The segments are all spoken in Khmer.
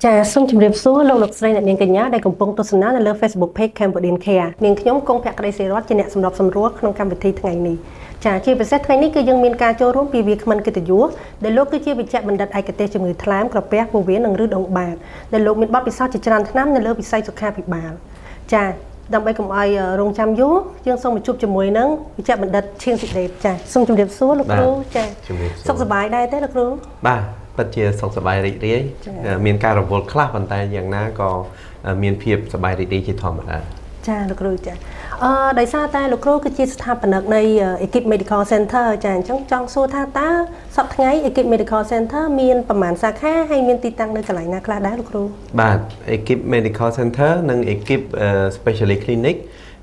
ចាសូមជម្រាបសួរលោកលោកស្រីអ្នកនាងកញ្ញាដែលកំពុងទស្សនានៅលើ Facebook Page Cambodian Care នាងខ្ញុំគង់ភក្តីសេរតជាអ្នកសម្របសម្រួលក្នុងកម្មវិធីថ្ងៃនេះចាជាពិសេសថ្ងៃនេះគឺយើងមានការចូលរួមពីវាគ្មិនកិត្តិយសដែលលោកគឺជាវិជ្ជបណ្ឌិតឯកទេសជំងឺថ្លើមក្រពះពោះវៀននិងឫសដុងបាតដែលលោកមានបទពិសោធន៍ជាច្រើនឆ្នាំនៅលើវិស័យសុខាភិបាលចាដើម្បីកុំឲ្យរងចាំយូរយើងសូមមកជួបជាមួយនឹងវិជ្ជបណ្ឌិតឈៀងស៊ីដេតចាសូមជម្រាបសួរលោកគ្រូចា ជំរាបសួរ សុខសប្បាយដែរទេលោកគ្រូ? បាទពិតជាសុខសប្បាយរីករាយមានការរវល់ខ្លះប៉ុន្តែយ៉ាងណាក៏មានភាពសប្បាយរីករាយជាធម្មតា ចាលោកគ្រូចាអឺដោយសារតែលោកគ្រូគឺជាស្ថាបនិកនៃ Ekip Medical Center ចាអញ្ចឹងចង់សួរថាតើសប្តាហ៍ថ្ងៃ Ekip Medical Center មានប្រមាណសាខាហើយមានទីតាំងនៅកន្លែងណាខ្លះដែរលោកគ្រូ? បាទ Ekip Medical Center និង Ekip Specialist Clinic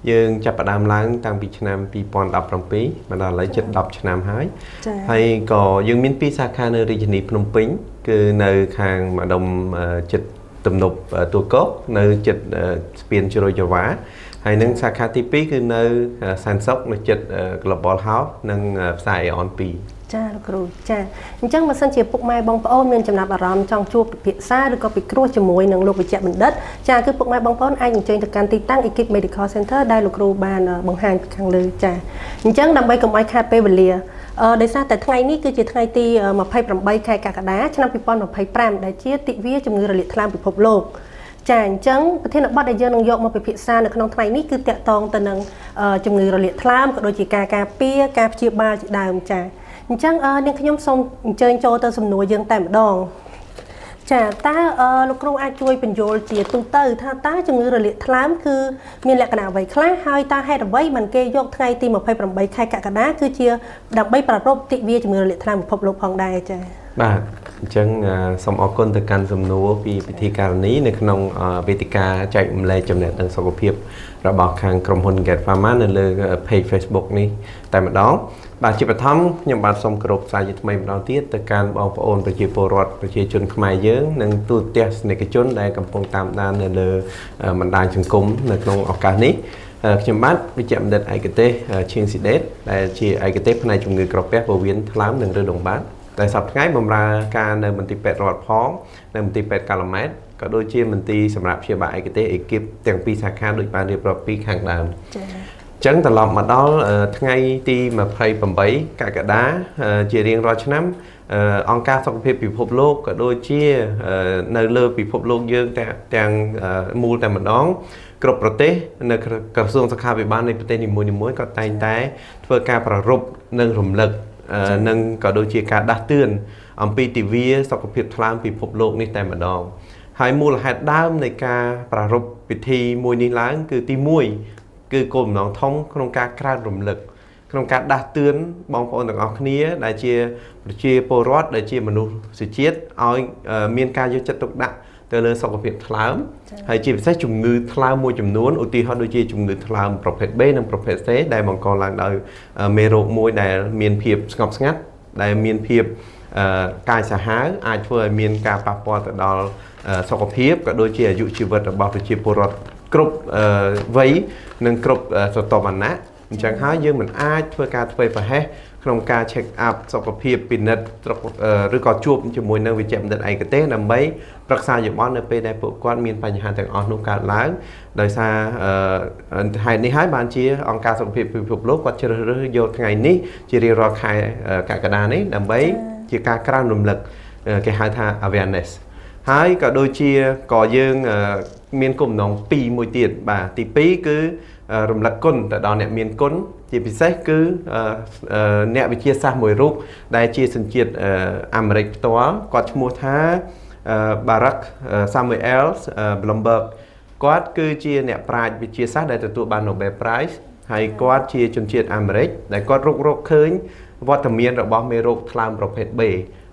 យើងចាប់ផ្ដើមឡើងតាំងពីឆ្នាំ2017មកដល់ឥឡូវជិត10ឆ្នាំហើយហើយក៏យើងមានពីរសាខានៅរាជធានីភ្នំពេញគឺនៅខាងម្ដុំជិតទំនប់ទួលគោកនៅជិតស្ពានជ្រោយចង្វាហើយនឹងសាខាទី2គឺនៅសែនសុខនៅជិត Global House និងផ្សារ Aeon 2 ចាលោកគ្រូចាអញ្ចឹងបើសិនជាពុកម៉ែបងប្អូនមានចំណាប់អារម្មណ៍ចង់ជួបពិភាក្សាឬក៏ពិគ្រោះជាមួយនឹងលោកវិជ្ជបណ្ឌិតចាគឺពុកម៉ែបងប្អូនអាចអញ្ជើញទៅកាន់ទីតាំង Ekip Medical Center ដែលលោកគ្រូបានបង្ហាញពីខាងលើចាអញ្ចឹងដើម្បីកុំឲ្យខាតពេលវេលាអឺដោយសារតែថ្ងៃនេះគឺជាថ្ងៃទី28ខែកក្កដាឆ្នាំ2025ដែលជាទិវាជំងឺរលាកថ្លើមពិភពលោកចាអញ្ចឹងប្រធានបទដែលយើងនឹងយកមកពិភាក្សានៅក្នុងថ្ងៃនេះគឺតាក់ទងទៅនឹងជំងឺរលាកថ្លើមក៏ដូចជាការការពារការព្យាបាលជាដើមចាអញ្ចឹងនាងខ្ញុំសូមអញ្ជើញចូលទៅសំណួរយើងតែម្ដងចាតើលោកគ្រូអាចជួយពន្យល់ជាទូទៅថាតើជំងឺរលាកថ្លើមគឺមានលក្ខណៈអ្វីខ្លះហើយតើហេតុអ្វីបានគេយកថ្ងៃទី28ខែកក្កដាគឺជាដើម្បីប្រារព្ធទិវាជំងឺរលាកថ្លើមពិភពលោកផងដែរចា៎ បាទអញ្ចឹងសូមអរគុណទៅកាន់សំណួរពីពិធីការនីនៅក្នុងវេទិកាចែករំលែកចំណេះដឹងសុខភាពរបស់ខាងក្រុមហ៊ុន Get Pharma នៅលើ page Facebook នេះតែម្ដងបាទជាបឋមខ្ញុំបាទសូមគោរពសារជាថ្មីម្ដងទៀតទៅកាន់បងប្អូនប្រជាពលរដ្ឋប្រជាជនខ្មែរយើងនិងទូទស្សនិកជនដែលកំពុងតាមដាននៅលើបណ្ដាញសង្គមនៅក្នុងឱកាសនេះខ្ញុំបាទវិជ្ជបណ្ឌិតឯកទេសឈៀងស៊ីដេតដែលជាឯកទេសផ្នែកជំងឺក្រពះពោះវៀនថ្លើមនិងឫសដុងបាតតែសប្តាហ៍ថ្ងៃបម្រើការនៅមន្ទីរពេទ្យរដ្ឋផងនៅមន្ទីរពេទ្យកាល់ម៉ែតក៏ដូចជាមន្ទីរសម្រាប់ព្យាបាលឯកទេសអេគីបទាំងពីរសាខាដូចបានរៀបរាប់ពីខាងដើម ចា៎ ចឹងត្រឡប់មកដល់ថ្ងៃទី28កក្កដាជារៀងរាល់ឆ្នាំអង្គការសុខភាពពិភពលោកក៏ដូចជានៅលើពិភពលោកយើងទាំងមូលតែម្ដងគ្រប់ប្រទេសនៅក្រសួងសុខាភិបាលនៃប្រទេសនីមួយៗក៏តែងតែធ្វើការប្រារព្ធនិងរំលឹកនិងក៏ដូចជាការដាស់តឿនអំពីទិវាសុខភាពថ្លើមពិភពលោកនេះតែម្ដងហើយមូលហេតុដើមនៃការប្រារព្ធពិធីមួយនេះឡើងគឺទី1គឺគោលបំណងធំក្នុងការក្រើនរំលឹកក្នុងការដាស់តឿនបងប្អូនទាំងអស់គ្នាដែលជាប្រជាពលរដ្ឋដែលជាមនុស្សជាតិឲ្យមានការយកចិត្តទុកដាក់ទៅលើសុខភាពថ្លើមហើយជាពិសេសជំងឺថ្លើមមួយចំនួនឧទាហរណ៍ដូចជាជំងឺថ្លើមប្រភេទ B និងប្រភេទ C ដែលបង្កឡើងដោយមេរោគមួយដែលមានភាពស្ងប់ស្ងាត់ដែលមានភាពកាយសាហាវអាចធ្វើឲ្យមានការប៉ះពាល់ទៅដល់សុខភាពក៏ដូចជាអាយុជីវិតរបស់ប្រជាពលរដ្ឋគ្រប់វ័យនិងគ្រប់ស្រទាប់វណ្ណៈអញ្ចឹងហើយយើងមិនអាចធ្វើការធ្វើប្រហែសក្នុងការ check up សុខភាពពិនិត្យឬក៏ជួបជាមួយនឹងវិជ្ជបណ្ឌិតឯកទេសដើម្បីប្រឹក្សាយោបល់នៅពេលដែលពួកគាត់មានបញ្ហាទាំងអស់នោះកើតឡើងដោយសារហេតុនេះហើយបានជាអង្គការសុខភាពពិភពលោកគាត់ជ្រើសរើសយកថ្ងៃនេះជារៀងរាល់ខែកក្កដានេះដើម្បីជាការក្រើនរំលឹកគេហៅថា awareness ហើយក៏ដូចជាក៏យើងមានគោលបំណង2មួយទៀតបាទទី2គឺរំលឹកគុណទៅដល់អ្នកមានគុណជាពិសេសគឺអ្នកវិទ្យាសាស្ត្រមួយរូបដែលជាសញ្ជាតិអាមេរិកផ្ទាល់គាត់ឈ្មោះថា Baruch Samuel Blumberg គាត់គឺជាអ្នកប្រាជ្ញវិទ្យាសាស្ត្រដែលទទួលបាន Nobel Prize ហើយគាត់ជាជនជាតិអាមេរិកដែលគាត់រកឃើញវត្តមានរបស់មេរោគថ្លើមប្រភេទ B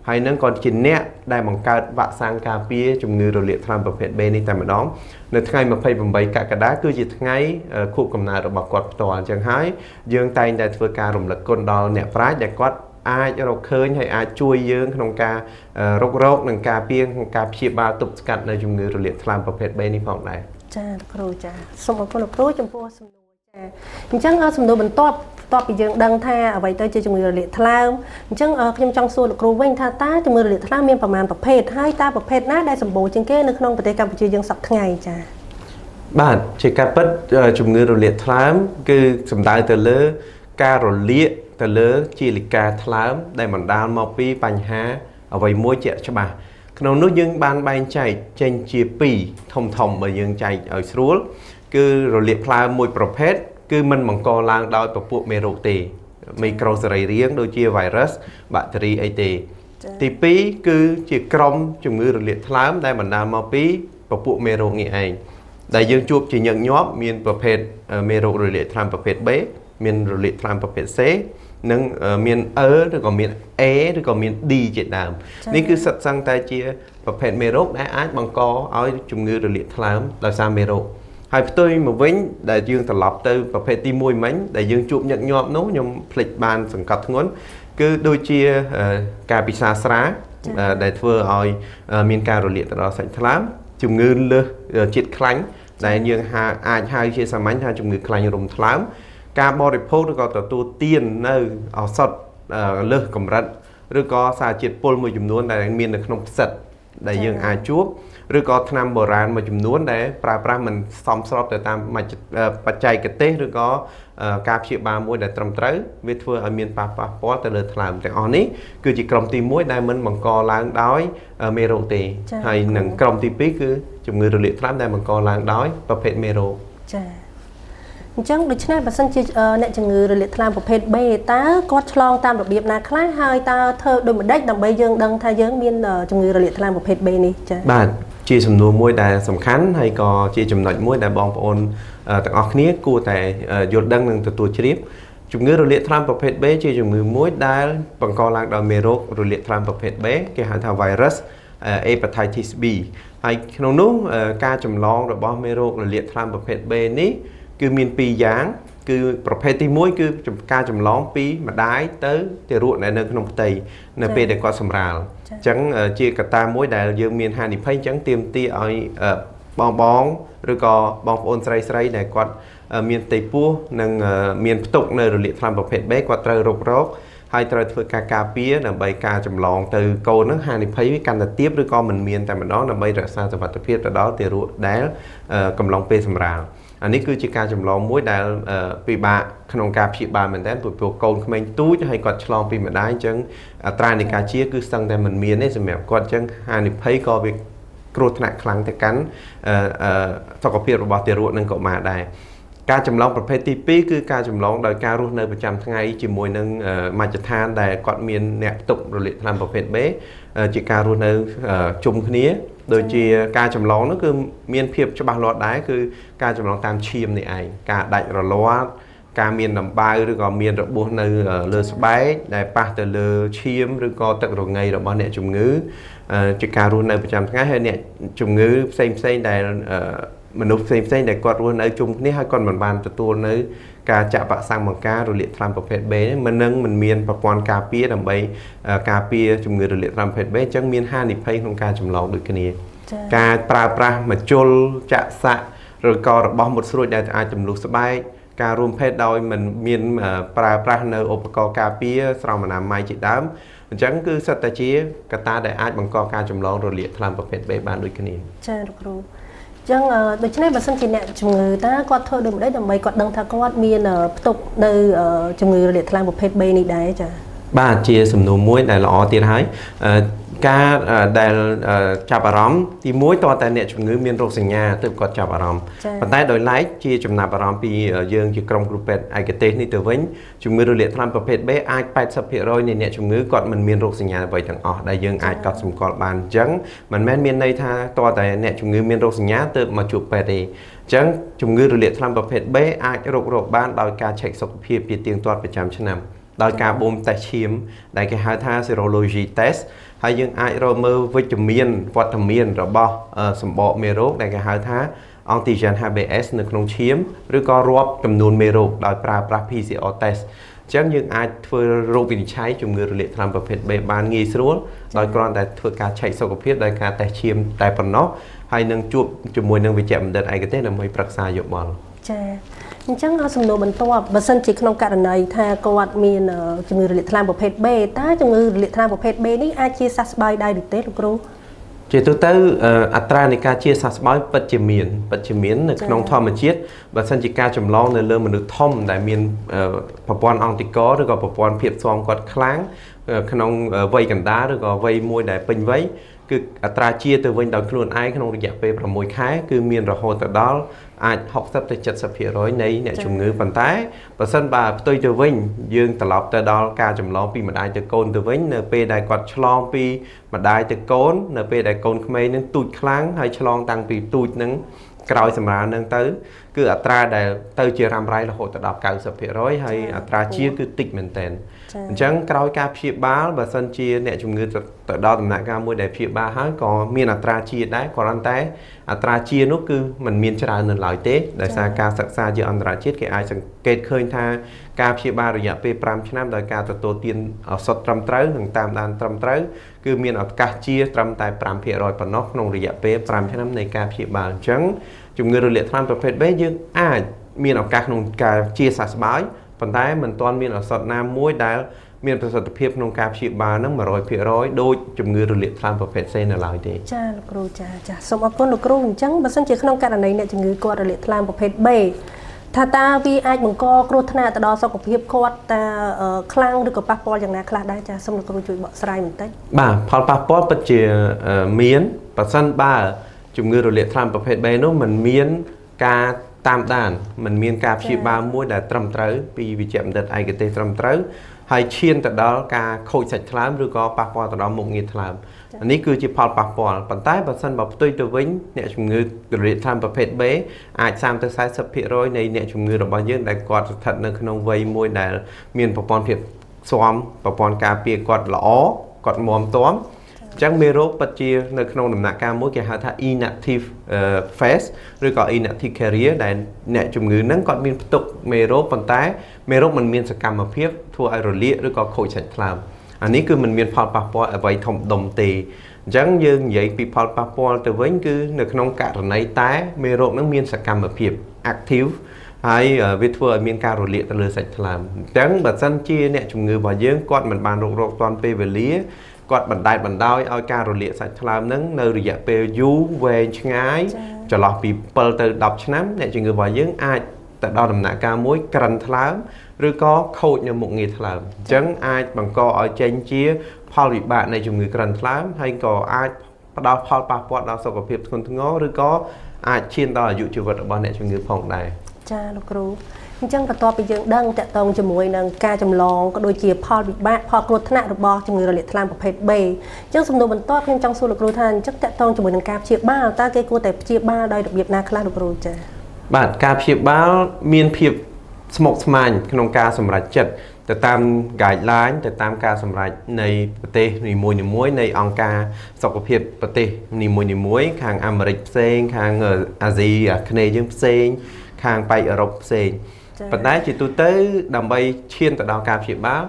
ហើយនឹងក៏ជាអ្នកដែលបង្កើតវ៉ាក់សាំងការពារជំងឺរលាកថ្លើមប្រភេទ B នេះតែម្ដងនៅថ្ងៃ28កក្កដាគឺជាថ្ងៃខួបកំណើតរបស់គាត់ផ្ទាល់អញ្ចឹងហើយយើងតែងតែធ្វើការរំលឹកគុណដល់អ្នកប្រាជ្ញដែលគាត់អាចរកឃើញហើយអាចជួយយើងក្នុងការរកនិងការពារក្នុងការព្យាបាលទប់ស្កាត់នៅជំងឺរលាកថ្លើមប្រភេទ B នេះផងដែរ ចាលោកគ្រូចាសូមអរគុណលោកគ្រូចំពោះសំណួរចាអញ្ចឹងសំណួរបន្ទាប់ តបពីយើងដឹងថាអ្វីទៅជាជំងឺរលាកថ្លើមអញ្ចឹងខ្ញុំចង់សួរលោកគ្រូវិញថាតើជំងឺរលាកថ្លើមមានប្រមាណប្រភេទហើយតើប្រភេទណាដែលសម្បូរជាងគេនៅក្នុងប្រទេសកម្ពុជាយើងសប្តាហ៍ថ្ងៃចា៎បាទជាការពិតជំងឺរលាកថ្លើមគឺសំដៅទៅលើការរលាកទៅលើជាលិកាថ្លើមដែលបណ្ដាលមកពីបញ្ហាអ្វីមួយជាក់ច្បាស់ក្នុងនោះយើងបានបែងចែកចេញជាពីរធំធំបើយើងចែកឲ្យស្រួលគឺរលាកថ្លើមមួយប្រភេទគឺមិនបង្កឡើងដោយពពួកមេរោគទេមីក្រូសរីរាង្គដូចជា virus បាក់តេរីអីទេទី2គឺជាក្រុមជំងឺរលាកថ្លើមដែលបណ្ដាលមកពីពពួកមេរោគនេះឯងដែលយើងជួបជាញឹកញាប់មានប្រភេទមេរោគរលាកថ្លើមប្រភេទ B មានរលាកថ្លើមប្រភេទ C និងមាន E ឬក៏មាន A ឬក៏មាន D ជាដើមនេះគឺសិតសឹងតែជាប្រភេទមេរោគដែលអាចបង្កឲ្យជំងឺរលាកថ្លើមដោយសារមេរោគហើយផ្ទុយមកវិញដែលយើងត្រឡប់ទៅប្រភេទទី1មិញដែលយើងជួបញឹកញាប់នោះខ្ញុំភ្លេចបានសង្កត់ធ្ងន់គឺដូចជាការពិសាស្រាដែលធ្វើឲ្យមានការរលាកទៅដល់សាច់ថ្លើមជំងឺលើសជាតិខ្លាញ់ដែលយើងអាចហៅជាសាមញ្ញថាជំងឺខ្លាញ់រុំថ្លើមការបរិភោគឬក៏ទទួលទាននៅឱសថលើសកម្រិតឬក៏សារជាតិពុលមួយចំនួនដែលមាននៅក្នុងផ្សិតដែលយើងអាចជួបឬក៏ថ្នាំបុរាណមួយចំនួនដែលប្រើប្រាស់មិនសមស្របទៅតាមបច្ចេកទេសឬក៏ការព្យាបាលមួយដែលត្រឹមត្រូវវាធ្វើឲ្យមានប៉ះពាល់ទៅលើថ្លើមទាំងអស់នេះគឺជាក្រុមទី1ដែលមិនបង្កឡើងដោយមេរោគទេហើយនឹងក្រុមទី2គឺជំងឺរលាកថ្លើមដែលបង្កឡើងដោយប្រភេទមេរោគចា៎អញ្ចឹងដូច្នេះបើសិនជាអ្នកជំងឺរលាកថ្លើមប្រភេទ B តើគាត់ឆ្លងតាមរបៀបណាខ្លះហើយតើធ្វើដូចម្ដេចដើម្បីយើងដឹងថាយើងមានជំងឺរលាកថ្លើមប្រភេទ B នេះចា៎បាទជាសំណួរមួយដែលសំខាន់ហើយក៏ជាចំណុចមួយដែលបងប្អូនទាំងអស់គ្នាគួរតែយល់ដឹងនិងទទួលជ្រាបជំងឺរលាកថ្លើមប្រភេទ B ជាជំងឺមួយដែលបង្កឡើងដោយមេរោគរលាកថ្លើមប្រភេទ B គេហៅថា virus hepatitis B ហើយក្នុងនោះការចម្លងរបស់មេរោគរលាកថ្លើមប្រភេទ B នេះគឺមានពីរយ៉ាងគឺប្រភេទទី1គឺការចម្លងពីម្ដាយទៅទារកដែលនៅក្នុងផ្ទៃនៅពេលដែលគាត់សម្រាលអញ្ចឹងជាកត្តាមួយដែលយើងមានហានិភ័យអញ្ចឹងទាមទារឲ្យបងឬក៏បងប្អូនស្រីៗដែលគាត់មានផ្ទៃពោះនិងមានផ្ទុកនៅរលាកថ្លើមប្រភេទ B គាត់ត្រូវរកហើយត្រូវធ្វើការការពារដើម្បីការចម្លងទៅកូនហ្នឹងហានិភ័យវាកាន់តែទាបឬក៏មិនមានតែម្ដងដើម្បីរក្សាសុវត្ថិភាពទៅដល់ទារកដែលកំឡុងពេលសម្រាលអានេះគឺជាការចម្លងមួយដែលពិបាកក្នុងការព្យាបាលមែនទែនព្រោះកូនក្មេងទូចហើយគាត់ឆ្លងពីម្ដាយអញ្ចឹងអត្រានៃការជាគឺស្ទឹងតែមិនមានទេសម្រាប់គាត់អញ្ចឹងហានិភ័យក៏វាគ្រោះថ្នាក់ខ្លាំងទៅកាន់សុខភាពរបស់ទារកនិងកុមារដែរការចម្លងប្រភេទទី2គឺការចម្លងដោយការរស់នៅប្រចាំថ្ងៃជាមួយនឹងមជ្ឈដ្ឋានដែលគាត់មានអ្នកផ្ទុករលាកថ្លើមប្រភេទ B ជាការរស់នៅជុំគ្នាដូចជាការចម្លងនោះគឺមានភាពច្បាស់លាស់ដែរគឺការចម្លងតាមឈាមនេះឯងការដាច់រលាត់ការមានដំបៅឬក៏មានរបួសនៅលើស្បែកដែលប៉ះទៅលើឈាមឬក៏ទឹករងៃរបស់អ្នកជំងឺជាការរស់នៅប្រចាំថ្ងៃហើយអ្នកជំងឺផ្សេងផ្សេងដែលមនុស្សផ្សេងផ្សេងដែលគាត់រស់នៅជុំគ្នាហើយគាត់មិនបានទទួលនៅការចាក់វ៉ាក់សាំងបង្ការរលាកថ្លើមប្រភេទ B មិននឹងមិនមានប្រព័ន្ធការពារដើម្បីការពារជំងឺរលាកថ្លើមប្រភេទ B អញ្ចឹងមានហានិភ័យក្នុងការចម្លងដូចគ្នាការប្រើប្រាស់មជុលចាក់សាក់ឬក៏របស់មុតស្រួចដែលអាចទម្លុះស្បែកការរួមភេទដោយមិនមានប្រើប្រាស់នៅឧបករណ៍ការពារស្រោមអនាម័យជាដើមអញ្ចឹងគឺសិតតែជាកត្តាដែលអាចបង្កការចម្លងរលាកថ្លើមប្រភេទ B បានដូចគ្នាចា៎លោកគ្រូចឹងដូច្នេះបើសិនជាអ្នកជំងឺតើគាត់ធ្វើដូចម្ដេចដើម្បីគាត់ដឹងថាគាត់មានផ្ទុកនៅជំងឺរលាកថ្លើមប្រភេទ B នេះដែរចា៎បាទជាសំណួរមួយដែលល្អទៀតហើយការដែលចាប់អារម្មណ៍ទី1តើតើអ្នកជំងឺមានរោគសញ្ញាទើបគាត់ចាប់អារម្មណ៍ប៉ុន្តែដោយឡែកជាចំណាប់អារម្មណ៍ពីយើងជាក្រុមគ្រូពេទ្យឯកទេសនេះទៅវិញជំងឺរលាកថ្លើមប្រភេទ B អាច 80% នៃអ្នកជំងឺគាត់មិនមានរោគសញ្ញាអ្វីទាំងអស់ដែលយើងអាចកត់សម្គាល់បានអញ្ចឹងមិនមែនមានន័យថាតើតែអ្នកជំងឺមានរោគសញ្ញាទើបមកជួបពេទ្យទេអញ្ចឹងជំងឺរលាកថ្លើមប្រភេទ B អាចរកបានដោយការឆែកសុខភាពជាទៀងទាត់ប្រចាំឆ្នាំដោយការបូមតេស្តឈាមដែលគេហៅថា serology test ហើយយើងអាចរកមើលវិជ្ជមានវត្តមានរបស់សម្បកមេរោគដែលគេហៅថា antigen HBs នៅក្នុងឈាមឬក៏រាប់ចំនួនមេរោគដោយប្រើប្រាស់ PCR test អញ្ចឹងយើងអាចធ្វើរោគវិនិច្ឆ័យជំងឺរលាកថ្លើមប្រភេទ B បានងាយស្រួលដោយគ្រាន់តែធ្វើការឆែកសុខភាពដោយការតេស្តឈាមតែប៉ុណ្ណោះហើយនឹងជួបជាមួយនឹងវេជ្ជបណ្ឌិតឯកទេសដើម្បីប្រឹក្សាយោបល់ចា៎ អញ្ចឹងសំណួរបន្ទាប់បើសិនជាក្នុងករណីថាគាត់មានជំងឺរលាកថ្លើមប្រភេទ B តើជំងឺរលាកថ្លើមប្រភេទ B នេះអាចជាសះស្បើយដែរឬទេលោកគ្រូ ជាទូទៅអត្រានៃការជាសះស្បើយពិតជាមានពិតជាមាននៅក្នុងធម្មជាតិបើសិនជាការចម្លងនៅលើមនុស្សធំដែលមានប្រព័ន្ធអង់ទីករឬក៏ប្រព័ន្ធភាពស៊ាំគាត់ខ្លាំងក្នុងវ័យកណ្ដាលឬក៏វ័យមួយដែលពេញវ័យគឺអត្រាជាទៅវិញដោយខ្លួនឯងក្នុងរយៈពេល6ខែគឺមានរហូតទៅដល់អាច60ទៅ70%នៃអ្នកជំងឺប៉ុន្តែបើសិនបើផ្ទុយទៅវិញយើងត្រឡប់ទៅដល់ការចម្លងពីម្ដាយទៅកូនទៅវិញនៅពេលដែលគាត់ឆ្លងពីម្ដាយទៅកូននៅពេលដែលកូនក្មេងនឹងទូចខ្លាំងហើយឆ្លងតាំងពីទូចនឹងក្រោយសម្រាលនឹងទៅគឺអត្រាដែលទៅជារ៉ាំរ៉ៃរហូតទៅដល់90%ហើយអត្រាជាគឺតិចមែនទែនអញ្ចឹងក្រោយការព្យាបាលបើសិនជាអ្នកជំងឺទៅដល់ដំណាក់កាលមួយដែលព្យាបាលហើយក៏មានអត្រាជាដែរគ្រាន់តែអត្រាជានោះគឺมันមានច្រើននៅឡើយទេដោយសារការសិក្សាជាអន្តរជាតិគេអាចសង្កេតឃើញថាការព្យាបាលរយៈពេល5ឆ្នាំដោយការទទួលទានឱសថត្រឹមត្រូវនិងតាមដានត្រឹមត្រូវគឺមានឱកាសជាត្រឹមតែ5%ប៉ុណ្ណោះក្នុងរយៈពេល5ឆ្នាំនៃការព្យាបាលអញ្ចឹងជំងឺរលាកថ្លើមប្រភេទ B យើងអាចមានឱកាសក្នុងការជាសះស្បើយប៉ុន្តែមិនទាន់មានឱសថណាមួយដែលមានប្រសិទ្ធភាពក្នុងការព្យាបាលនឹង100%ដូចជំងឺរលាកថ្លើមប្រភេទ C នៅឡើយទេចាលោកគ្រូចាចាសូមអរគុណលោកគ្រូអញ្ចឹងបើសិនជាក្នុងករណីអ្នកជំងឺគាត់រលាកថ្លើមប្រភេទ B ថាតើវាអាចបង្កគ្រោះថ្នាក់ទៅដល់សុខភាពគាត់តើខ្លាំងឬក៏ប៉ះពាល់យ៉ាងណាខ្លះដែរចាសូមលោកគ្រូជួយបកស្រាយបន្តិចបាទផលប៉ះពាល់ពិតជាមានបើសិនបើជំងឺរលាកថ្លើមប្រភេទ B នោះมันមានការតាមដានมันមានការព្យាបាលមួយដែលត្រឹមត្រូវពីវិជ្ជបណ្ឌិតឯកទេសត្រឹមត្រូវហើយឈានទៅដល់ការខូចសាច់ថ្លើមឬក៏ប៉ះពាល់ទៅដល់មុខងារថ្លើមនេះគឺជាផលប៉ះពាល់ប៉ុន្តែបើសិនបើផ្ទុយទៅវិញអ្នកជំងឺរលាកថ្លើមប្រភេទ B អាច30ទៅ40%នៃអ្នកជំងឺរបស់យើងដែលគាត់ស្ថិតនៅក្នុងវ័យមួយដែលមានប្រព័ន្ធភាពស៊ាំប្រព័ន្ធការពារគាត់ល្អគាត់មាំទាំអញ្ចឹងមេរោគពិតជានៅក្នុងដំណាក់កាលមួយគេហៅថា inactive phase ឬក៏ inactive carrier ដែលអ្នកជំងឺហ្នឹងគាត់មានផ្ទុកមេរោគប៉ុន្តែមេរោគមិនមានសកម្មភាពធ្វើឲ្យរលាកឬក៏ខូចសាច់ថ្លើមអានេះគឺមិនមានផលប៉ះពាល់អ្វីធំដុំទេអញ្ចឹងយើងនិយាយពីផលប៉ះពាល់ទៅវិញគឺនៅក្នុងករណីតែមេរោគហ្នឹងមានសកម្មភាព active ហើយវាធ្វើឲ្យមានការរលាកទៅលើសាច់ថ្លើមអញ្ចឹងបើសិនជាអ្នកជំងឺរបស់យើងគាត់មិនបានរកទាន់ពេលវេលាគាត់បណ្ដែតបណ្ដោយឲ្យការរលាកសាច់ថ្លើមហ្នឹងនៅរយៈពេលយូរវែងឆ្ងាយចន្លោះពី7ទៅ10ឆ្នាំអ្នកជំងឺរបស់យើងអាចទៅដល់ដំណាក់កាលមួយក្រិនថ្លើមឬក៏ខូចនៅមុខងារថ្លើមអញ្ចឹងអាចបង្កឲ្យចេញជាផលវិបាកនៃជំងឺក្រិនថ្លើមហើយក៏អាចផ្ដល់ផលប៉ះពាល់ដល់សុខភាពធ្ងន់ធ្ងរឬក៏អាចឈានដល់អាយុជីវិតរបស់អ្នកជំងឺផងដែរចាលោកគ្រូអញ្ចឹងបន្ទាប់ពីយើងដឹងតាក់ទងជាមួយនឹងការចម្លងក៏ដូចជាផលវិបាកផលគ្រោះថ្នាក់របស់ជំងឺរលាកថ្លើមប្រភេទ B អញ្ចឹងសំណួរបន្ទាប់ខ្ញុំចង់សួរលោកគ្រូថាអញ្ចឹងតាក់ទងជាមួយនឹងការព្យាបាលតើគេគួរតែព្យាបាលដោយរបៀបណាខ្លះលោកគ្រូចា៎បាទការព្យាបាលមានភាពស្មុគស្មាញក្នុងការសម្រេចចិត្តទៅតាម guideline ទៅតាមការសម្រេចនៃប្រទេសនីមួយៗនៃអង្គការសុខភាពប្រទេសនីមួយៗខាងអាមេរិកផ្សេងខាងអាស៊ីអាគ្នេយ៍យើងផ្សេងខាងប៉ែកអឺរ៉ុបផ្សេងប៉ុន្តែជាទូទៅដើម្បីឈានទៅដល់ការព្យាបាល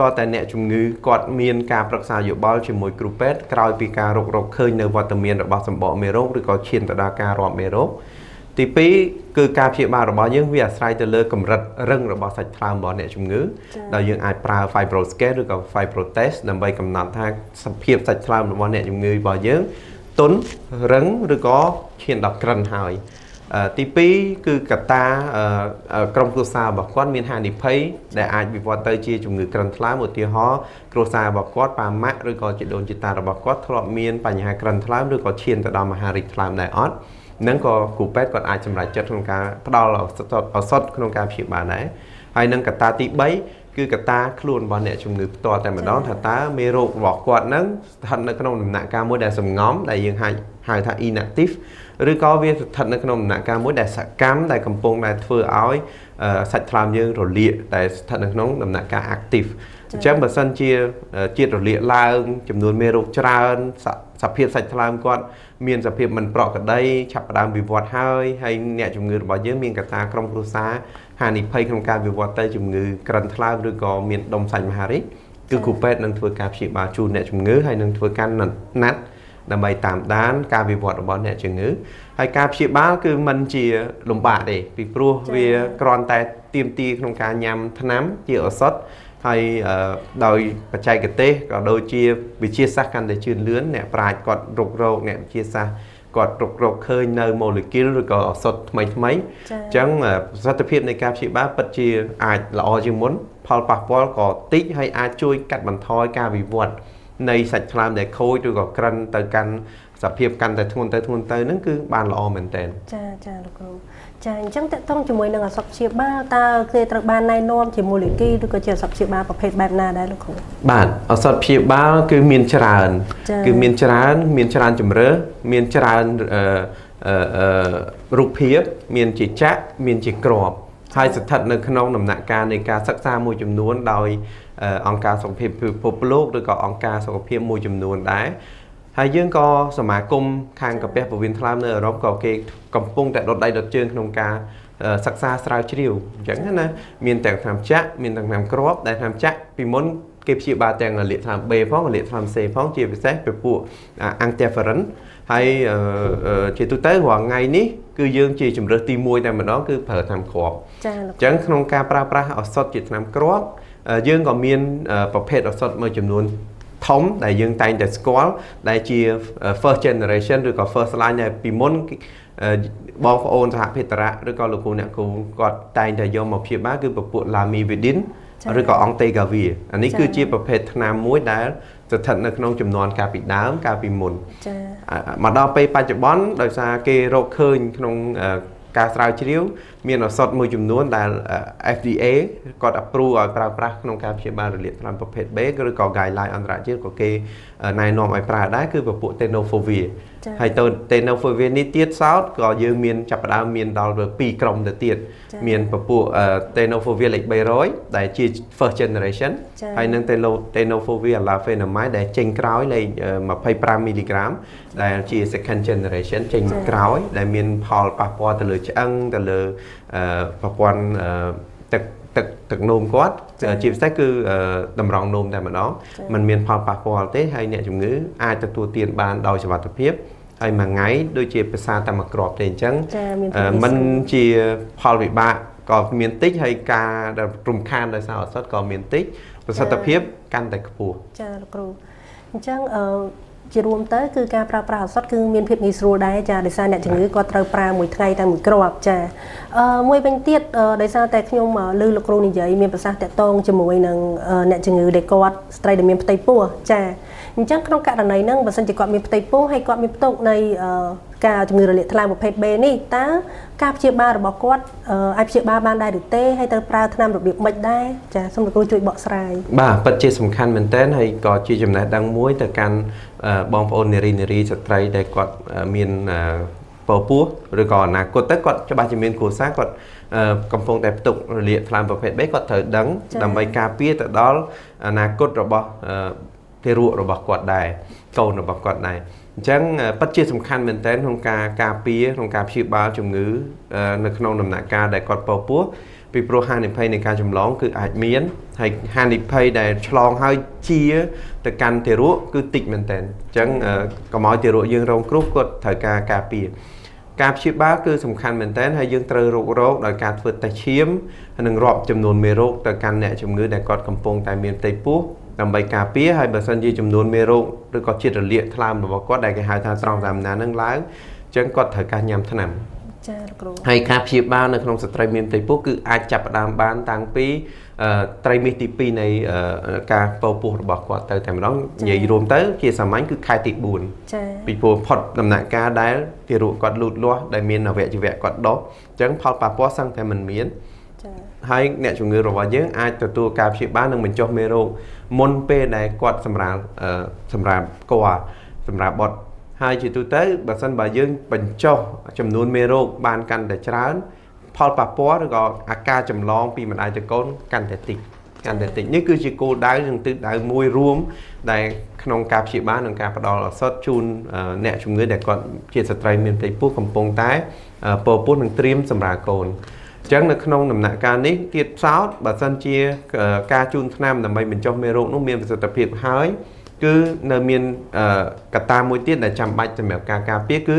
តើតែអ្នកជំងឺគាត់មានការប្រឹក្សាយោបល់ជាមួយគ្រូពេទ្យក្រោយពីការរកឃើញនៅវត្តមានរបស់សម្បកមេរោគឬក៏ឈានទៅដល់ការរាប់មេរោគទី2គឺការព្យាបាលរបស់យើងវាអាស្រ័យទៅលើកម្រិតរឹងរបស់សាច់ថ្លើមរបស់អ្នកជំងឺដោយយើងអាចប្រើ FibroScan ឬក៏ FibroTest ដើម្បីកំណត់ថាសភាពសាច់ថ្លើមរបស់អ្នកជំងឺរបស់យើងទន់រឹងឬក៏ឈានដល់ក្រិនហើយទី2គឺកត្តាក្រុមគ្រួសាររបស់គាត់មានហានិភ័យដែលអាចវិវត្តទៅជាជំងឺក្រិនថ្លើមឧទាហរណ៍គ្រួសាររបស់គាត់ប៉ាម៉ាក់ឬក៏ជីដូនជីតារបស់គាត់ធ្លាប់មានបញ្ហាក្រិនថ្លើមឬក៏ឈានទៅដល់មហារីកថ្លើមដែរអត់នឹងក៏គ្រូពេទ្យគាត់អាចសម្រេចចិត្តក្នុងការផ្ដល់ឱសថក្នុងការព្យាបាលដែរហើយនឹងកត្តាទី3គឺកត្តាខ្លួនរបស់អ្នកជំងឺផ្ទាល់តែម្ដងថាតើមេរោគរបស់គាត់នឹងស្ថិតនៅក្នុងដំណាក់កាលមួយដែលសំងំដែលយើងហៅថា inactive ឬក៏វាស្ថិតនៅក្នុងដំណាក់កាលមួយដែលសកម្មដែលកំពុងតែធ្វើឲ្យសាច់ថ្លើមយើងរលាកដែលស្ថិតនៅក្នុងដំណាក់កាល active អញ្ចឹងបើសិនជាជាតិរលាកឡើងចំនួនមេរោគច្រើនសភាពសាច់ថ្លើមគាត់មានសភាពមិនប្រក្រតីឆាប់ផ្ដើមវិវត្តហើយហើយអ្នកជំងឺរបស់យើងមានកត្តាក្រុមគ្រួសារហានិភ័យក្នុងការវិវត្តទៅជំងឺក្រិនថ្លើមឬក៏មានដុំសាច់មហារីកគឺគ្រូពេទ្យនឹងធ្វើការព្យាបាលជូនអ្នកជំងឺហើយនឹងធ្វើការណាត់ ដើម្បីតាមដានការវិវត្តរបស់អ្នកជំងឺហើយការព្យាបាលគឺមិនជាលំបាកទេពីព្រោះវាគ្រាន់តែទាមទារក្នុងការញ៉ាំថ្នាំជាឱសថហើយដោយបច្ចេកទេសក៏ដូចជាវិទ្យាសាស្ត្រកាន់តែជឿនលឿនអ្នកប្រាជ្ញគាត់រុករកអ្នកវិទ្យាសាស្ត្រគាត់រុករកឃើញនៅ molecule ឬក៏ឱសថថ្មីថ្មីអញ្ចឹងប្រសិទ្ធភាពនៃការព្យាបាលពិតជាអាចល្អជាងមុនផលប៉ះពាល់ក៏តិចហើយអាចជួយកាត់បន្ថយការវិវត្តនៃសាច់ថ្លើមដែលខូចឬក៏ក្រិនទៅកាន់សភាពកាន់តែធ្ងន់ទៅធ្ងន់ទៅហ្នឹងគឺបានល្អមែនទែនចាចាលោកគ្រូចាអញ្ចឹងតកតងជាមួយនឹងឱសថព្យាបាលតើគេត្រូវបានណែនាំជាមូលគីឬក៏ជាឱសថព្យាបាលប្រភេទបែបណាដែរលោកគ្រូបាទឱសថព្យាបាលគឺមានច្រើនគឺមានច្រើនមានច្រើនជម្រើសមានច្រើនរូបភាពមានជាចាក់មានជាក្របហើយស្ថិតនៅក្នុងដំណាក់កាលនៃការសិក្សាមួយចំនួនដោយអង្គការសុខភាពពិភពលោកឬក៏អង្គការសុខភាពមួយចំនួនដែរហើយយើងក៏សមាគមខាងកាពះពោះវៀនថ្លើមនៅអឺរ៉ុបក៏គេកំពុងតែដុតដៃដុតជើងក្នុងការសិក្សាស្រាវជ្រាវអញ្ចឹងណាមានទាំងថ្នាំចាក់មានទាំងថ្នាំគ្រាប់ដែលថ្នាំចាក់ពីមុនគេព្យាបាលទាំងរលាកថ្លើម B ផងរលាកថ្លើម C ផងជាពិសេសពពួក interferon ហើយជាទូទៅរាល់ថ្ងៃនេះគឺយើងជាជម្រើសទី1តែម្ដងគឺប្រើថ្នាំគ្រាប់ចាលោកអញ្ចឹងក្នុងការប្រើប្រាស់ឱសថជាថ្នាំគ្រាប់យើងក៏មានប្រភេទឱសថមួយចំនួនធំដែលយើងតែងតែស្គាល់ដែលជា first generation ឬក៏ first line ដែលពីមុនបងប្អូនសហភេទរៈឬក៏លោកគ្រូអ្នកគ្រូគាត់តែងតែយកមកព្យាបាលគឺពពួក Lamivudine ឬក៏ Entecavir អានេះគឺជាប្រភេទថ្នាំមួយដែលស្ថិតនៅក្នុងចំនួនកាលពីដើមកាលពីមុនចាមកដល់ពេលបច្ចុប្បន្នដោយសារគេរកឃើញក្នុងការស្រាវជ្រាវមានឱសថមួយចំនួនដែល FDA គាត់ approve ឲ្យប្រើប្រាស់ក្នុងការព្យាបាលរលាកថ្លើមប្រភេទ B ឬក៏ guideline អន្តរជាតិក៏គេណែនាំឲ្យប្រើដែរគឺពពួក Tenofovir ហើយទៅ Tenofovir នេះទៀតសោតក៏យើងមានចាប់ផ្ដើមមានដល់2ក្រុមទៅទៀតមានពពួក Tenofovir លេខ300ដែលជា first generation ហើយនិង Tenofovir alafenamide ដែលចេញក្រោយលេខ25 mg ដែលជា second generation ចេញក្រោយដែលមានផលប៉ះពាល់ទៅលើឆ្អឹងទៅលើប្រព័ន្ធទឹកនោមគាត់ជាពិសេសគឺតម្រងនោមតែម្ដងมันមានផលប៉ះពាល់ទេហើយអ្នកជំងឺអាចទទួលទានបានដោយសុវត្ថិភាពហើយមួយថ្ងៃដូចជាភាសាតែមួយគ្រាប់ទេអញ្ចឹងมันជាផលវិបាកក៏មានតិចហើយការរំខានដោយសារឱសថក៏មានតិចប្រសិទ្ធភាពកាន់តែខ្ពស់ចាលោកគ្រូអញ្ចឹងជារួមទៅគឺការប្រើប្រាស់ឱសថគឺមានភាពងាយស្រួលដែរចាដោយសារអ្នកជំងឺគាត់ត្រូវប្រើមួយថ្ងៃតែមួយគ្រាប់ចាមួយវិញទៀតដោយសារតែខ្ញុំឮលោកគ្រូនិយាយមានប្រសាសន៍តាក់ទងជាមួយនឹងអ្នកជំងឺដែលគាត់ស្ត្រីដែលមានផ្ទៃពោះចាអញ្ចឹងក្នុងករណីហ្នឹងបើសិនជាគាត់មានផ្ទៃពោះហើយគាត់មានផ្ទុកនៃការជំងឺរលាកថ្លើមប្រភេទ B នេះតើការព្យាបាលរបស់គាត់អាចព្យាបាលបានដែរឬទេហើយត្រូវប្រើថ្នាំរបៀបម៉េចដែរចាសូមលោកគ្រូជួយបកស្រាយបាទពិតជាសំខាន់មែនទែនហើយក៏ជាចំណេះដឹងមួយទៅកាន់បងប្អូននារីស្ត្រីដែលគាត់មានពពោះឬក៏អនាគតទៅគាត់ច្បាស់ជាមានគ្រួសារគាត់កំពុងតែផ្ទុករលាកថ្លើមប្រភេទ B គាត់ត្រូវដឹងដើម្បីការពារទៅដល់អនាគតរបស់ទារករបស់គាត់ដែរកូនរបស់គាត់ដែរអញ្ចឹងពិតជាសំខាន់មែនទែនក្នុងការការពារក្នុងការព្យាបាលជំងឺនៅក្នុងដំណាក់កាលដែលគាត់ពពោះពីព្រោះហានិភ័យនៃការចម្លងគឺអាចមានហើយហានិភ័យដែលឆ្លងហើយជាទៅកាន់ទារកគឺតិចមែនទែនអញ្ចឹងកុំឲ្យទារកយើងរងគ្រោះគាត់ត្រូវការការពារការព្យាបាលគឺសំខាន់មែនទែនហើយយើងត្រូវរកដោយការធ្វើតេស្តឈាមនិងរាប់ចំនួនមេរោគទៅកាន់អ្នកជំងឺដែលគាត់កំពុងតែមានផ្ទៃពោះដើម្បីការពារហើយបើសិនជាចំនួនមេរោគឬក៏ជាតិរលាកថ្លើមរបស់គាត់ដែលគេហៅថាត្រង់តាមណានឹងឡើងអញ្ចឹងគាត់ត្រូវការញ៉ាំថ្នាំចាលោកគ្រូហើយការព្យាបាលនៅក្នុងស្ត្រីមានផ្ទៃពោះគឺអាចចាប់ផ្ដើមបានតាំងពីត្រីមាសទី2នៃការពពោះរបស់គាត់ទៅតែម្ដងនិយាយរួមទៅជាសាមញ្ញគឺខែទី4ចាពីព្រោះផុតដំណាក់កាលដែលទារកគាត់លូតលាស់ដែលមានអវយវៈគាត់ដុះអញ្ចឹងផលប៉ះពាល់សឹងតែមិនមានចាហើយអ្នកជំងឺរបស់យើងអាចទទួលការព្យាបាលនិងបញ្ចុះមេរោគមុនពេលដែលគាត់សម្រាលសម្រាប់ក័រសម្រាប់បត់ហើយជាទូទៅបើសិនបើយើងបញ្ចុះចំនួនមេរោគបានកាន់តែច្រើនផលប៉ះពាល់ឬក៏អាការចម្លងពីម្ដាយទៅកូនកាន់តែតិចកាន់តែតិចនេះគឺជាគោលដៅនិងទិសដៅមួយរួមដែលក្នុងការព្យាបាលនិងការផ្ដល់ឱសថជូនអ្នកជំងឺដែលគាត់ជាស្ត្រីមានផ្ទៃពោះកំពុងតែពពោះនិងត្រៀមសម្រាលកូនអញ្ចឹងនៅក្នុងដំណាក់កាលនេះទៀតសោតបើសិនជាការជូនថ្នាំដើម្បីបញ្ចុះមេរោគនោះមានប្រសិទ្ធភាពហើយ គឺនៅមានកត្តាមួយទៀតដែលចាំបាច់សម្រាប់ការការពារគឺ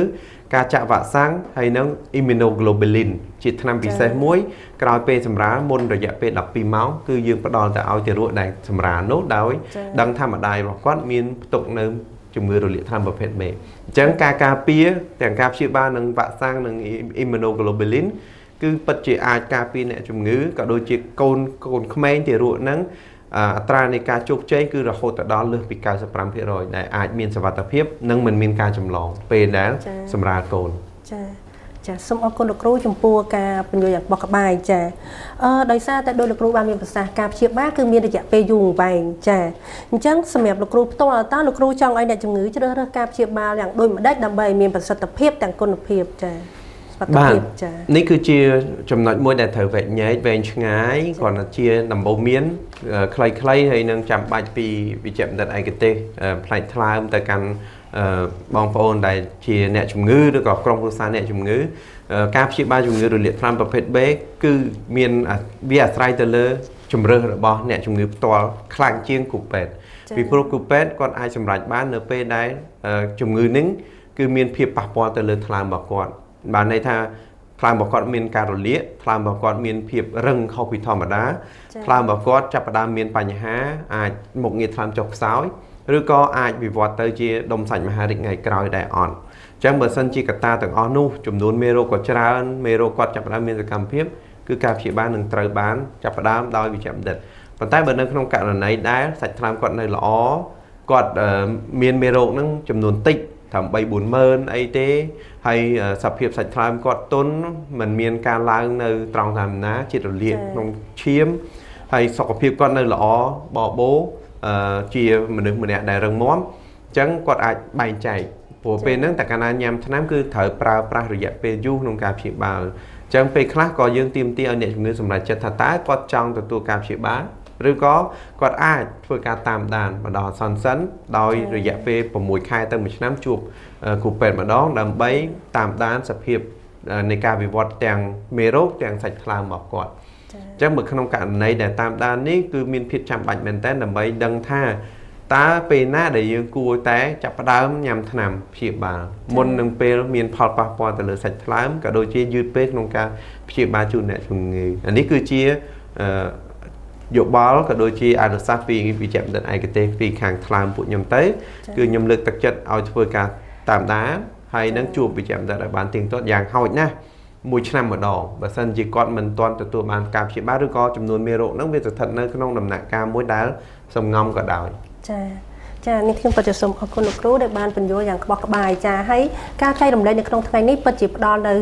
ការចាក់វ៉ាក់សាំងហើយនិង immunoglobulin ជាថ្នាំពិសេសមួយក្រោយពេលសម្រាលមុនរយៈពេល12ម៉ោងគឺយើងផ្ដល់ទៅឲ្យទារកដែលសម្រាលនោះដោយដឹងថាម្ដាយរបស់គាត់មានផ្ទុកនៅជំងឺរលាកថ្លើមប្រភេទ B អញ្ចឹងការការពារទាំងការព្យាបាលនិងវ៉ាក់សាំងនិង immunoglobulin គឺពិតជាអាចការពារអ្នកជំងឺក៏ដូចជាកូនក្មេងទារកហ្នឹងអត្រានៃការជោគជ័យគឺរហូតទៅដល់លើសពី 95% ដែលអាចមានសុវត្ថិភាពនិងមិនមានការចម្លងពេលដែលសម្រាលកូនចាចាសូមអរគុណលោកគ្រូចំពោះការពន្យល់យ៉ាងបោះក្បាយចាដោយសារតែដោយលោកគ្រូបានមានប្រសាសន៍ការព្យាបាលគឺមានរយៈពេលយូរអង្វែងចាអញ្ចឹងសម្រាប់លោកគ្រូផ្ទាល់តើលោកគ្រូចង់ឲ្យអ្នកជំងឺជ្រើសរើសការព្យាបាលយ៉ាងដូចម្ដេចដើម្បីឲ្យមានប្រសិទ្ធភាពទាំងគុណភាពចាបាទនេះគឺជាចំណុចមួយដែលត្រូវវែកញែកវែងឆ្ងាយគ្រាន់តែជាដំបូន្មានខ្លីៗហើយនឹងចាំបាច់ពីវិជ្ជបណ្ឌិតឯកទេសផ្នែកថ្លើមទៅកាន់បងប្អូនដែលជាអ្នកជំងឺឬក៏ក្រុមគ្រួសារអ្នកជំងឺការព្យាបាលជំងឺរលាកថ្លើមប្រភេទ B គឺមានវាអាស្រ័យទៅលើជំរើសរបស់អ្នកជំងឺផ្ទាល់ខ្លាំងជាងគ្រូពេទ្យពីព្រោះគ្រូពេទ្យគាត់អាចសម្រេចបាននៅពេលដែលជំងឺនឹងគឺមានភាពប៉ះពាល់ទៅលើថ្លើមរបស់គាត់បានន័យថាថ្លើមរបស់គាត់មានការរលាកថ្លើមរបស់គាត់មានភាពរឹងខុសពីធម្មតាថ្លើមរបស់គាត់ចាប់ផ្ដើមមានបញ្ហាអាចមុខងារថ្លើមចុះខ្សោយឬក៏អាចវិវត្តទៅជាដុំសាច់មហារីកថ្ងៃក្រោយដែរអត់អញ្ចឹងបើសិនជាកត្តាទាំងអស់នោះចំនួនមេរោគក៏ច្រើនមេរោគគាត់ចាប់ផ្ដើមមានសកម្មភាពគឺការព្យាបាលនឹងត្រូវបានចាប់ផ្ដើមដោយវិជ្ជបណ្ឌិតប៉ុន្តែបើនៅក្នុងករណីដែលសាច់ថ្លើមគាត់នៅល្អគាត់មានមេរោគនឹងចំនួនតិចត្រឹម3-4ម៉ឺនអីទេហើយសភាពសាច់ថ្លើមគាត់ទន់មិនមានការឡើងនៅត្រង់តាមណាជាតិរលាកក្នុងឈាមហើយសុខភាពគាត់នៅល្អបបោជាមនុស្សម្នាក់ដែលរឹងមាំអញ្ចឹងគាត់អាចបែងចែកព្រោះពេលហ្នឹងតែកាលណាញ៉ាំថ្នាំគឺត្រូវប្រើប្រាស់រយៈពេលយូរក្នុងការព្យាបាលអញ្ចឹងពេលខ្លះក៏យើងទាមទារឲ្យអ្នកជំងឺសម្រេចចិត្តថាតើគាត់ចង់ទទួលការព្យាបាលឬក៏គាត់អាចធ្វើការតាមដានបណ្ដោះអាសន្នសិនដោយរយៈពេល6ខែទៅ1ឆ្នាំជួបគ្រូពេទ្យម្ដងដើម្បីតាមដានសភាពនៃការវិវត្តទាំងមេរោគទាំងសាច់ថ្លើមរបស់គាត់អញ្ចឹងបើក្នុងករណីដែលតាមដាននេះគឺមានភាពចាំបាច់មែនទែនដើម្បីដឹងថាតើពេលណាដែលយើងគួរតែចាប់ផ្ដើមញ៉ាំថ្នាំព្យាបាលមុននឹងពេលមានផលប៉ះពាល់ទៅលើសាច់ថ្លើមក៏ដូចជាយឺតពេកក្នុងការព្យាបាលជូនអ្នកជំងឺអានេះគឺជាយោបល់ក៏ដូចជាអនុសាសន៍ពីវិជ្ជបណ្ឌិតឯកទេសពីខាងថ្លើមពួកខ្ញុំទៅគឺខ្ញុំលើកទឹកចិត្តឲ្យធ្វើការតាមដានហើយនឹងជួបវិជ្ជបណ្ឌិតឲ្យបានទៀងទាត់យ៉ាងហោចណាស់មួយឆ្នាំម្ដងបើសិនជាគាត់មិនទាន់ទទួលបានការព្យាបាលឬក៏ចំនួនមេរោគហ្នឹងវាស្ថិតនៅក្នុងដំណាក់កាលមួយដែលសំងំក៏ដោយចាចានេះខ្ញុំពិតជាសូមអរគុណលោកគ្រូដែលបានពន្យល់យ៉ាងក្បោះក្បាយចាហើយការចែករំលែកនៅក្នុងថ្ងៃនេះពិតជាផ្ដល់នៅ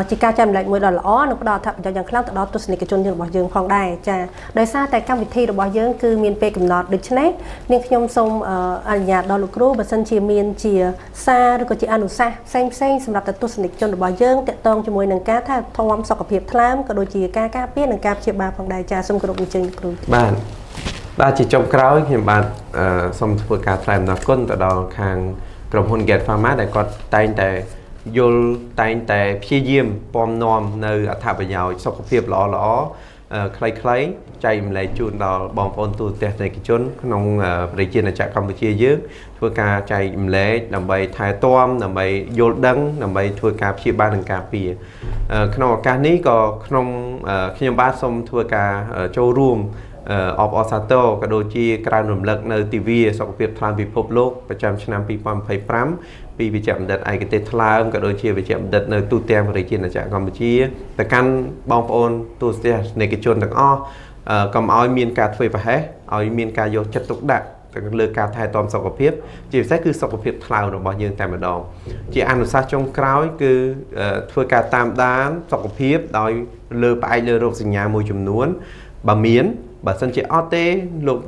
ជាការចែករំលែកមួយដ៏ល្អនិងផ្ដល់អត្ថប្រយោជន៍យ៉ាងខ្លាំងទៅដល់ទស្សនិកជនយើងរបស់យើងផងដែរចាដោយសារតែកម្មវិធីរបស់យើងគឺមានពេលកំណត់ដូច្នេះនាងខ្ញុំសូមអនុញ្ញាតដល់លោកគ្រូបើសិនជាមានជាសារឬក៏ជាអនុសាសន៍ផ្សេងផ្សេងសម្រាប់ទៅទស្សនិកជនរបស់យើងទាក់ទងជាមួយនឹងការថែទាំសុខភាពថ្លើមក៏ដូចជាការការពារនិងការព្យាបាលផងដែរចាសូមគោរពអញ្ជើញលោកគ្រូបាទជាចុងក្រោយខ្ញុំបាទសូមធ្វើការថ្លែងអំណរគុណទៅដល់ខាងក្រុមហ៊ុន Get Pharma ដែលគាត់តែងតែយល់តែងតែព្យាយាមពំនាំនៅអត្ថប្រយោជន៍សុខភាពល្អល្អខ្លីៗចែករំលែកជូនដល់បងប្អូនទូទាំងទស្សនិកជនក្នុងប្រជាជាតិកម្ពុជាយើងធ្វើការចែករំលែកដើម្បីថែទាំដើម្បីយល់ដឹងដើម្បីធ្វើការព្យាបាលនិងការពារក្នុងឱកាសនេះក៏ក្នុងខ្ញុំបាទសូមធ្វើការចូលរួមអបអរសាទរក៏ដូចជាក្រើនរំលឹកនៅទិវាសុខភាពថ្លើមពិភពលោកប្រចាំឆ្នាំ2025ពីវិជ្ជបណ្ឌិតឯកទេសថ្លើមក៏ដូចជាវិជ្ជបណ្ឌិតនៅទូទាំងប្រជាជាតិកម្ពុជាទៅកាន់បងប្អូនទូទស្សនិកជនទាំងអស់កុំឲ្យមានការធ្វើប្រហែសឲ្យមានការយកចិត្តទុកដាក់ទៅលើការថែទាំសុខភាពជាពិសេសគឺសុខភាពថ្លើមរបស់យើងតែម្ដងជាអនុសាសន៍ចុងក្រោយគឺធ្វើការតាមដានសុខភាពដោយលើផ្អែកលើរោគសញ្ញាមួយចំនួនបើមានបើសិនជាអត់ទេលោក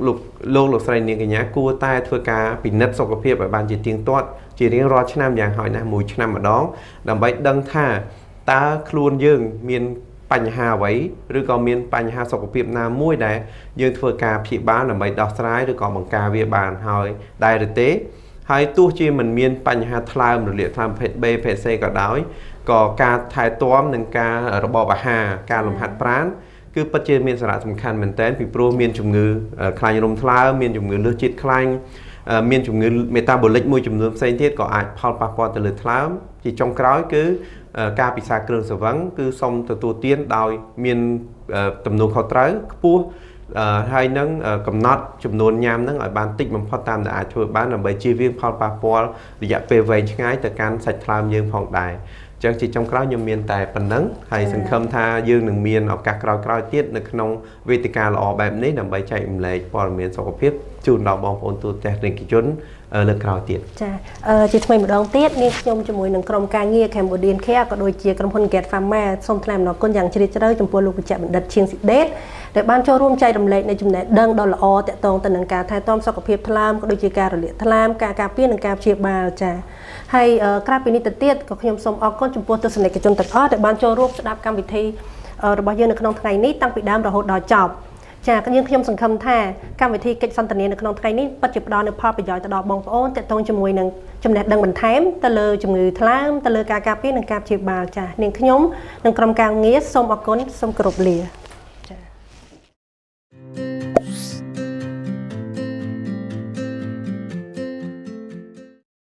លោកស្រីនាងកញ្ញាគួរតែធ្វើការពិនិត្យសុខភាពឲ្យបានជាទៀងទាត់ជារៀងរាល់ឆ្នាំយ៉ាងហោចណាស់មួយឆ្នាំម្ដងដើម្បីដឹងថាតើខ្លួនយើងមានបញ្ហាអ្វីឬក៏មានបញ្ហាសុខភាពណាមួយដែលយើងធ្វើការព្យាបាលដើម្បីដោះស្រាយឬក៏បង្ការវាបានហើយដែរឬទេហើយទោះជាមិនមានបញ្ហាថ្លើមរលាកថ្លើមប្រភេទ B ប្រភេទ C ក៏ដោយក៏ការថែទាំនិងការរបបអាហារការលំហាត់ប្រាណគឺពិតជាមានសារៈសំខាន់មែនទែនពីព្រោះមានជំងឺខ្លាញ់រំថ្លើមមានជំងឺលើសជាតិខ្លាញ់ មានជំងឺ metabolic មួយចំនួនផ្សេងទៀតក៏អាចផលប៉ះពាល់ទៅលើថ្លើមជាចុងក្រោយគឺការពិសាគ្រឿងស្រវឹងគឺសូមទទួលទានដោយមានទំនួលខុសត្រូវខ្ពស់ហើយនឹងកំណត់ចំនួនញ៉ាំនឹងឲ្យបានតិចបំផុតតាមដែលអាចធ្វើបានដើម្បីជៀសវាងផលប៉ះពាល់រយៈពេលវែងឆ្ងាយទៅកាន់សាច់ថ្លើមយើងផងដែរអញ្ចឹងជាចុងក្រោយខ្ញុំមានតែប៉ុណ្ណឹងហើយសង្ឃឹមថាយើងនឹងមានឱកាសក្រោយៗទៀតនៅក្នុងវេទិកាល្អបែបនេះដើម្បីចែករំលែកព័ត៌មានសុខភាពជូនដល់បងប្អូនទូទាំងនិកជនលើកក្រោយទៀត ចាជាថ្មីម្ដងទៀតនាងខ្ញុំជាមួយនឹងក្រុមការងារ Cambodian Care ក៏ដូចជាក្រុមហ៊ុន Get Pharma សូមថ្លែងអំណរគុណយ៉ាងជ្រាលជ្រៅចំពោះលោកវិជ្ជបណ្ឌិតឈៀងស៊ីដេតដែលបានចូលរួមចែករំលែកនៅចំណេះដឹងដ៏ល្អទាក់ទងទៅនឹងការថែទាំសុខភាពថ្លើមក៏ដូចជាការរលាកថ្លើមការការពារនិងការព្យាបាលចាហើយក្រៅពីនេះទៅទៀតក៏ខ្ញុំសូមអរគុណចំពោះទស្សនិកជនទាំងអស់ដែលបានចូលរួមស្ដាប់កម្មវិធីរបស់យើងនៅក្នុងថ្ងៃនេះតាំងពីដើមរហូតដល់ចប់ចាយើងខ្ញុំសង្ឃឹមថាកម្មវិធីកិច្ចសន្ទនានៅក្នុងថ្ងៃនេះពិតជាផ្ដល់នូវផលប្រយោជន៍ទៅដល់បងប្អូនទាក់ទងជាមួយនឹងចំណេះដឹងបន្ថែមទៅលើជំងឺថ្លើមទៅលើការការពារនិងការព្យាបាលចានាងខ្ញុំនិងក្រុមការងារសូមអរគុណសូមគោរពលា។